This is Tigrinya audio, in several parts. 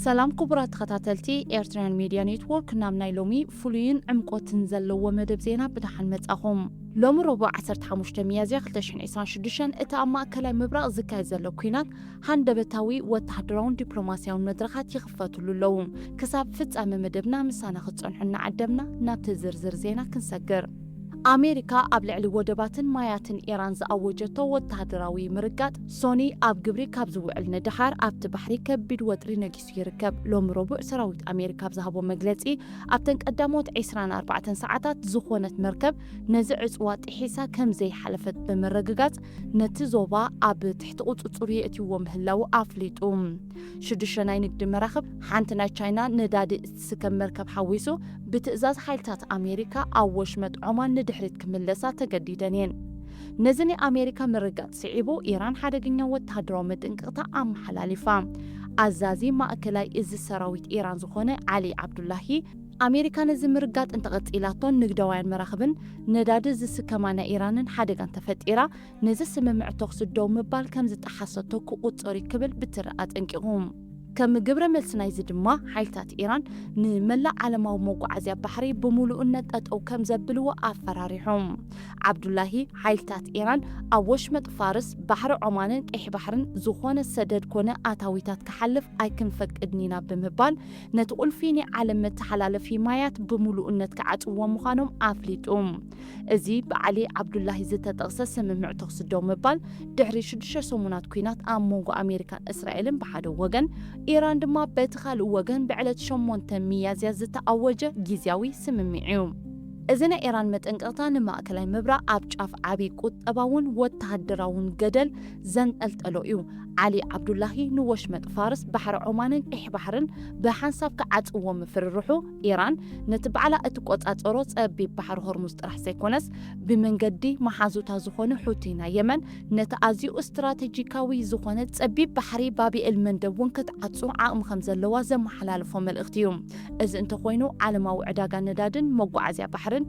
ሰላም ክቡራት ተኸታተልቲ ኤርትራውያን ሚድያ ኔትወርክ፣ ናብ ናይ ሎሚ ፍሉይን ዕምቆትን ዘለዎ መደብ ዜና ብደሓን መጻኹም። ሎሚ ረቡዕ ዓሰርተ ሓሙሽተ ሚያዝያ ክልተ ሽሕን ዕስራን ሽዱሽተን እቲ ኣብ ማእከላይ ምብራቕ ዝካየድ ዘሎ ኲናት ሃንደበታዊ ወተሃደራውን ዲፕሎማስያውን መድረኻት ይኽፈትሉ ኣለዉ። ክሳብ ፍጻመ መደብና ምሳና ክትጸንሑ እናዓደምና ናብቲ ዝርዝር ዜና ክንሰግር። ኣሜሪካ ኣብ ልዕሊ ወደባትን ማያትን ኢራን ዝኣወጀቶ ወተሃደራዊ ምርጋጥ ሶኒ ኣብ ግብሪ ካብ ዝውዕል ንደሓር ኣብቲ ባሕሪ ከቢድ ወጥሪ ነጊሱ ይርከብ። ሎሚ ረቡዕ ሰራዊት ኣሜሪካ ኣብ ዝሃቦ መግለጺ ኣብተን ቀዳሞት ዕስራን ኣርባዕተን ሰዓታት ዝኾነት መርከብ ነዚ ዕጽዋ ጥሒሳ ከም ዘይሓለፈት ብምርግጋጽ ነቲ ዞባ ኣብ ትሕቲ ቁጽጽሩ የእትይዎ ምህላዉ ኣፍሊጡ። ሽዱሽተ ናይ ንግዲ መራኽብ ሓንቲ ናይ ቻይና ነዳዲ እትስከም መርከብ ሓዊሱ ብትእዛዝ ሓይልታት ኣሜሪካ ኣብ ወሽመጥ ዖማን ንድሕሪት ክምለሳ ተገዲደን እየን። ነዚ ናይ ኣሜሪካ ምርጋጥ ስዒቡ ኢራን ሓደገኛ ወተሃደራዊ መጠንቀቕታ ኣመሓላሊፋ። ኣዛዚ ማእከላይ እዚ ሰራዊት ኢራን ዝኾነ ዓሊ ዓብዱላሂ ኣሜሪካ ነዚ ምርጋጥ እንተቐጺላቶን ንግዳውያን መራኽብን ነዳዲ ዝስከማ ናይ ኢራንን ሓደጋ እንተፈጢራ ነዚ ስምምዕ ተኹሲ ደው ምባል ከም ዝጠሓሰቶ ክቑጸር እዩ ክብል ብትሪ ኣጠንቂቑ። ከም ግብረ መልሲ ናይዚ ድማ ሓይልታት ኢራን ንመላእ ዓለማዊ መጓዓዝያ ባሕሪ ብምሉእነት ጠጠው ከም ዘብልዎ ኣፈራሪሖም። ዓብዱላሂ ሓይልታት ኢራን ኣብ ወሽመጥ ፋርስ፣ ባሕሪ ዖማንን ቀይሕ ባሕርን ዝኾነ ሰደድ ኮነ ኣታዊታት ክሓልፍ ኣይክንፈቅድን ኢና ብምባል ነቲ ቁልፊ ናይ ዓለም መተሓላለፊ ማያት ብምሉእነት ክዓጽዎ ምዃኖም ኣፍሊጡ። እዚ ብዓሊ ዓብዱላሂ ዝተጠቕሰ ስምምዕ ተኹሲ ደው ምባል ድሕሪ ሽዱሽተ ሰሙናት ኲናት ኣብ መንጎ ኣሜሪካን እስራኤልን ብሓደ ወገን፣ ኢራን ድማ በቲ ካልእ ወገን ብዕለት ሸሞንተ ሚያዝያ ዝተኣወጀ ግዝያዊ ስምምዕ እዩ። እዚ ናይ ኢራን መጠንቀቕታ ንማእከላይ ምብራቕ ኣብ ጫፍ ዓቢ ቁጠባውን ወተሃደራውን ገደል ዘንጠልጠሎ እዩ። ዓሊ ዓብዱላሂ ንወሽመጥ ፋርስ፣ ባሕሪ ዖማንን ቀይሕ ባሕርን ብሓንሳብ ክዓጽዎ ምፍርርሑ፣ ኢራን ነቲ ባዕላ እትቆጻጸሮ ጸቢብ ባሕሪ ሆርሙዝ ጥራሕ ዘይኮነስ፣ ብመንገዲ መሓዙታ ዝኾነ ሑቲ ናይ የመን ነቲ ኣዝዩ ስትራተጂካዊ ዝኾነ ጸቢብ ባሕሪ ባብኤል መንደብ እውን ክትዓጹ ዓቕሚ ከም ዘለዋ ዘመሓላለፎ መልእኽቲ እዩ። እዚ እንተኾይኑ፣ ዓለማዊ ዕዳጋ ነዳድን መጓዓዝያ ባሕርን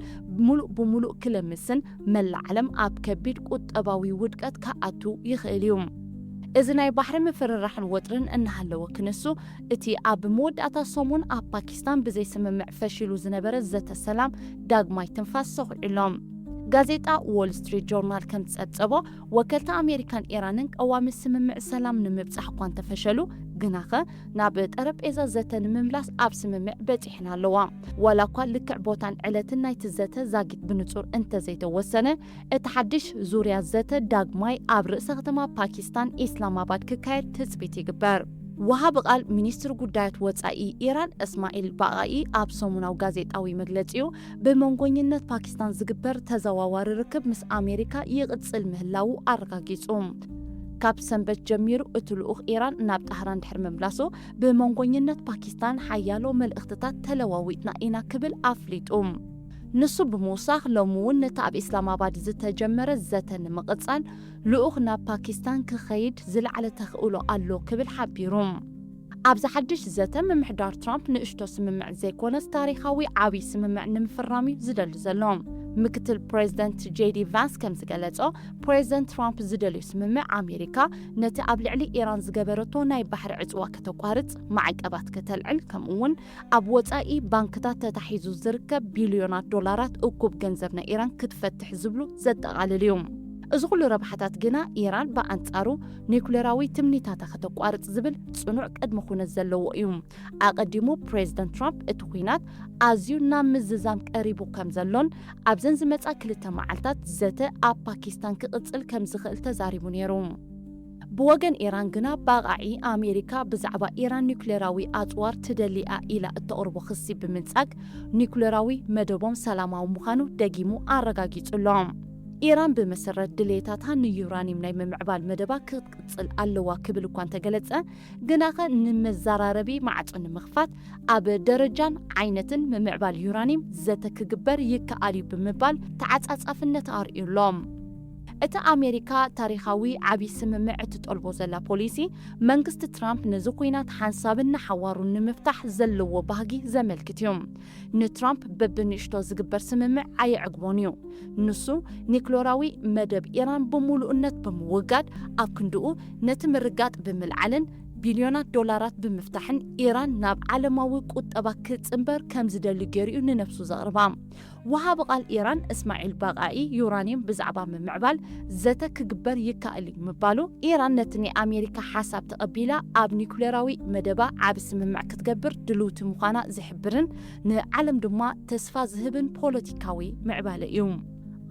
ምሉእ ብምሉእ ክለምስን መላእ ዓለም ኣብ ከቢድ ቁጠባዊ ውድቀት ክኣቱ ይኽእል እዩ። እዚ ናይ ባሕሪ ምፍርራሕን ወጥርን እናሃለወ ክንሱ፣ እቲ ኣብ መወዳእታ ሰሙን ኣብ ፓኪስታን ብዘይ ስምምዕ ፈሺሉ ዝነበረ ዘተ ሰላም ዳግማይ ትንፋስ ሰኹዑ ኣሎ። ጋዜጣ ዎል ስትሪት ጆርናል ከም ዝጸብጸቦ፣ ወከልቲ ኣሜሪካን ኢራንን ቀዋሚ ስምምዕ ሰላም ንምብጻሕ እኳ እንተፈሸሉ፣ ግናኸ ናብ ጠረጴዛ ዘተ ንምምላስ ኣብ ስምምዕ በጺሐን ኣለዋ። ዋላ እኳ ልክዕ ቦታን ዕለትን ናይቲ ዘተ ዛጊት ብንጹር እንተዘይተወሰነ፣ እቲ ሓድሽ ዙርያ ዘተ ዳግማይ ኣብ ርእሰ ከተማ ፓኪስታን ኢስላማባድ ክካየድ ትጽቢት ይግበር። ወሃቢ ቃል ሚኒስትሪ ጉዳያት ወጻኢ ኢራን እስማዒል ባቓኢ ኣብ ሰሙናዊ ጋዜጣዊ መግለጺኡ፣ ብመንጎኝነት ፓኪስታን ዝግበር ተዘዋዋሪ ርክብ ምስ ኣሜሪካ ይቕጽል ምህላዉ ኣረጋጊጹ። ካብ ሰንበት ጀሚሩ እቲ ልኡኽ ኢራን ናብ ጣህራን ድሕሪ ምምላሱ፣ ብመንጎኝነት ፓኪስታን ሓያሎ መልእኽትታት ተለዋዊጥና ኢና ክብል ኣፍሊጡ። ንሱ ብምውሳኽ፣ ሎሚ እውን ነቲ ኣብ ኢስላማባድ ዝተጀመረ ዘተ ንምቕጻል ልኡኽ ናብ ፓኪስታን ክኸይድ ዝለዓለ ተኽእሎ ኣሎ ክብል ሓቢሩ። ኣብዚ ሓድሽ ዘተ፣ ምምሕዳር ትራምፕ ንእሽቶ ስምምዕ ዘይኮነስ ታሪኻዊ ዓብዪ ስምምዕ ንምፍራም እዩ ዝደሊ ዘሎ። ምክትል ፕሬዚደንት ጄዲ ቫንስ ከም ዝገለጾ፣ ፕሬዚደንት ትራምፕ ዝደልዮ ስምምዕ፣ ኣሜሪካ ነቲ ኣብ ልዕሊ ኢራን ዝገበረቶ ናይ ባሕሪ ዕጽዋ ከተቋርጽ፣ ማዕቀባት ከተልዕል፣ ከምኡ እውን ኣብ ወጻኢ ባንክታት ተታሒዙ ዝርከብ ቢልዮናት ዶላራት እኩብ ገንዘብ ናይ ኢራን ክትፈትሕ ዝብሉ ዘጠቓልል እዩ። እዚ ኩሉ ረብሓታት ግና፣ ኢራን ብኣንጻሩ ኒኩሌራዊ ትምኒታታ ከተቋርጽ ዝብል ጽኑዕ ቅድመ ኩነት ዘለዎ እዩ። ኣቐዲሙ ፕሬዚደንት ትራምፕ እቲ ኲናት ኣዝዩ ናብ ምዝዛም ቀሪቡ ከም ዘሎን ኣብዘን ዝመጻ ክልተ መዓልታት ዘተ ኣብ ፓኪስታን ክቕጽል ከም ዝኽእል ተዛሪቡ ነይሩ። ብወገን ኢራን ግና፣ ባቓዒ ኣሜሪካ ብዛዕባ ኢራን ኒኩሌራዊ ኣጽዋር ትደሊኣ ኢላ እተቕርቦ ክሲ ብምንጻግ፣ ኒኩሌራዊ መደቦም ሰላማዊ ምዃኑ ደጊሙ ኣረጋጊጹ ኣሎ። ኢራን ብመሰረት ድሌታታ ንዩራኒየም ናይ ምምዕባል መደባ ክትቅጽል ኣለዋ ክብል እኳ እንተገለጸ፣ ግናኸ ንመዘራረቢ ማዕጾ ንምኽፋት ኣብ ደረጃን ዓይነትን ምምዕባል ዩራኒየም ዘተ ክግበር ይከኣል እዩ ብምባል ተዓጻጻፍነት ኣርእዩ ኣሎ። እቲ ኣሜሪካ ታሪኻዊ ዓቢ ስምምዕ እትጠልቦ ዘላ ፖሊሲ፣ መንግስቲ ትራምፕ ነዚ ኲናት ሓንሳብን ንሓዋሩን ንምፍታሕ ዘለዎ ባህጊ ዘመልክት እዩ። ንትራምፕ በብንእሽቶ ዝግበር ስምምዕ ኣየዕግቦን እዩ። ንሱ ኒክሌራዊ መደብ ኢራን ብምሉእነት ብምውጋድ፣ ኣብ ክንድኡ ነቲ ምርጋጥ ብምልዓልን ቢልዮናት ዶላራት ብምፍታሕን ኢራን ናብ ዓለማዊ ቁጠባ ክትጽንበር ከም ዝደሊ ገይሩ እዩ ንነብሱ ዘቕርባ። ወሃቢ ቃል ኢራን እስማዒል ባቃኢ ዩራኒየም ብዛዕባ ምምዕባል ዘተ ክግበር ይከኣል እዩ ምባሉ፣ ኢራን ነቲ ናይ ኣሜሪካ ሓሳብ ተቐቢላ ኣብ ኒኩሌራዊ መደባ ዓቢ ስምምዕ ክትገብር ድልውቲ ምዃና ዝሕብርን ንዓለም ድማ ተስፋ ዝህብን ፖለቲካዊ ምዕባለ እዩ።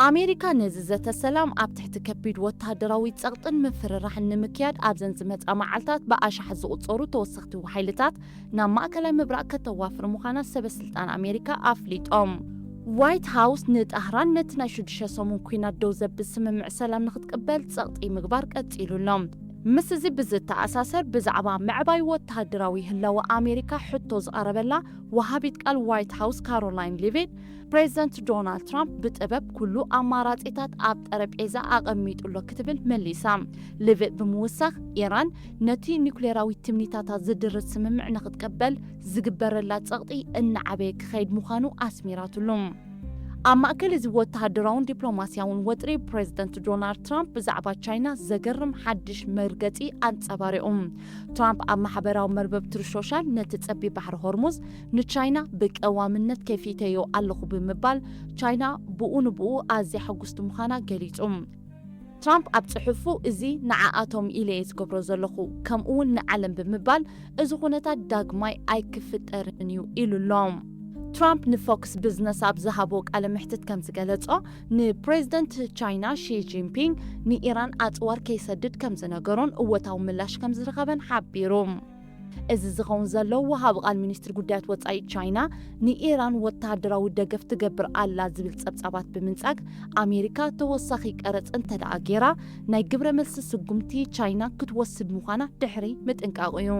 ኣሜሪካ ነዚ ዘተ ሰላም ኣብ ትሕቲ ከቢድ ወተሃደራዊ ጸቕጥን ምፍርራሕን ንምክያድ ኣብዘን ዝመጻ መዓልታት ብኣሽሓት ዝቑጸሩ ተወሰኽቲ ሓይልታት ናብ ማእከላይ ምብራቕ ከተዋፍር ምዃና ሰበ ስልጣን ኣሜሪካ ኣፍሊጦም። ዋይት ሃውስ ንጣህራን ነቲ ናይ ሽዱሽተ ሰሙን ኲናት ደው ዘብል ስምምዕ ሰላም ንክትቅበል ጸቕጢ ምግባር ቀጺሉ ኣሎ። ምስ እዚ ብዝተኣሳሰር ብዛዕባ ምዕባይ ወተሃደራዊ ህላወ ኣሜሪካ ሕቶ ዝቐረበላ ወሃቢት ቃል ዋይት ሃውስ ካሮላይን ሊቪት፣ ፕሬዚደንት ዶናልድ ትራምፕ ብጥበብ ኩሉ ኣማራጺታት ኣብ ጠረጴዛ ኣቐሚጡ ኣሎ ክትብል መሊሳ። ሊቪት ብምውሳኽ፣ ኢራን ነቲ ኒኩሌራዊ ትምኒታታ ዝድርት ስምምዕ ንክትቅበል ዝግበረላ ጸቕጢ እናዓበየ ክኸይድ ምዃኑ ኣስሚራትሉ። ኣብ ማእከል እዚ ወተሃደራውን ዲፕሎማስያውን ወጥሪ፣ ፕሬዚደንት ዶናልድ ትራምፕ ብዛዕባ ቻይና ዘገርም ሓድሽ መርገጺ ኣንጸባሪቑ። ትራምፕ ኣብ ማሕበራዊ መርበብ ትሩዝ ሶሻል፣ ነቲ ጸቢብ ባሕሪ ሆርሙዝ ንቻይና ብቀዋምነት ከፊተዮ ኣለኹ ብምባል፣ ቻይና ብኡ ንብኡ ኣዝያ ሕጉስቲ ምዃና ገሊጹ። ትራምፕ ኣብ ጽሑፉ፣ እዚ ንዓኣቶም ኢለ እየ ዝገብሮ ዘለኹ፣ ከምኡ እውን ንዓለም ብምባል፣ እዚ ኩነታት ዳግማይ ኣይክፍጠርን እዩ ኢሉ ኣሎ። ትራምፕ ንፎክስ ቢዝነስ ኣብ ዝሃቦ ቃለ መሕትት ከም ዝገለጾ፣ ንፕሬዚደንት ቻይና ሺ ጂንፒንግ ንኢራን ኣጽዋር ከይሰድድ ከም ዝነገሮን እወታዊ ምላሽ ከም ዝረኸበን ሓቢሩ። እዚ ዝኸውን ዘሎ፣ ወሃቢ ቃል ሚኒስትሪ ጉዳያት ወጻኢ ቻይና ንኢራን ወተሃደራዊ ደገፍ ትገብር ኣላ ዝብል ጸብጻባት ብምንጻግ፣ ኣሜሪካ ተወሳኺ ቀረጽ እንተደኣ ገይራ፣ ናይ ግብረ መልሲ ስጉምቲ ቻይና ክትወስድ ምዃና ድሕሪ ምጥንቃቑ እዩ።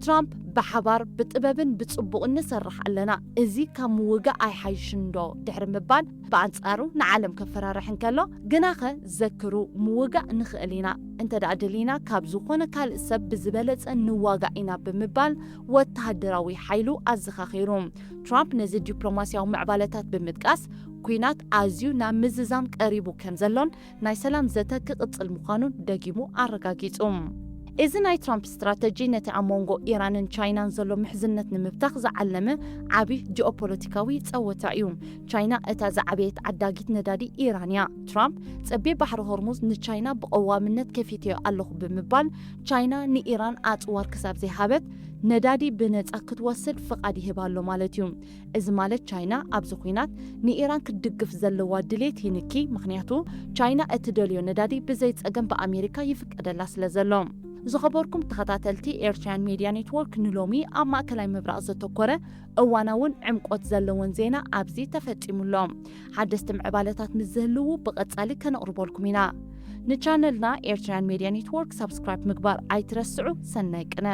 ትራምፕ፣ ብሓባር ብጥበብን ብጽቡቕን ንሰርሕ ኣለና፣ እዚ ካብ ምውጋእ ኣይሓይሽን ዶ? ድሕሪ ምባል፣ ብኣንጻሩ ንዓለም ከፈራርሕ እንከሎ፣ ግናኸ ዘክሩ፣ ምውጋእ ንኽእል ኢና፣ እንተ ደኣ ደሊና ካብ ዝኾነ ካልእ ሰብ ብዝበለጸ ንዋጋእ ኢና ብምባል ወተሃደራዊ ሓይሉ ኣዘኻኺሩ። ትራምፕ ነዚ ዲፕሎማስያዊ ምዕባለታት ብምጥቃስ፣ ኲናት ኣዝዩ ናብ ምዝዛም ቀሪቡ ከም ዘሎን ናይ ሰላም ዘተ ክቕጽል ምዃኑን ደጊሙ ኣረጋጊጹ። እዚ ናይ ትራምፕ ስትራተጂ ነቲ ኣብ መንጎ ኢራንን ቻይናን ዘሎ ምሕዝነት ንምብታኽ ዝዓለመ ዓቢ ጂኦፖለቲካዊ ጸወታ እዩ። ቻይና እታ ዝዓበየት ዓዳጊት ነዳዲ ኢራን እያ። ትራምፕ ጸቢብ ባሕሪ ሆርሙዝ ንቻይና ብቐዋምነት ከፊተዮ ኣለኹ ብምባል፣ ቻይና ንኢራን ኣጽዋር ክሳብ ዘይሃበት፣ ነዳዲ ብነጻ ክትወስድ ፍቓድ ይህብ ኣሎ ማለት እዩ። እዚ ማለት ቻይና ኣብዚ ኲናት ንኢራን ክትድግፍ ዘለዋ ድሌት ይንኪ፣ ምኽንያቱ ቻይና እትደልዮ ነዳዲ ብዘይ ጸገም ብኣሜሪካ ይፍቀደላ ስለ ዘሎ። ዝኸበርኩም ተኸታተልቲ ኤርትራውያን ሜድያ ኔትወርክ፣ ንሎሚ ኣብ ማእከላይ ምብራቕ ዘተኮረ እዋናውን ዕምቆት ዘለዎን ዜና ኣብዚ ተፈጺሙ ኣሎ። ሓደስቲ ምዕባለታት ምስ ዝህልዉ ብቐጻሊ ከነቕርበልኩም ኢና። ንቻነልና ኤርትራውያን ሜድያ ኔትወርክ ሳብስክራይብ ምግባር ኣይትረስዑ። ሰናይ ቅነ።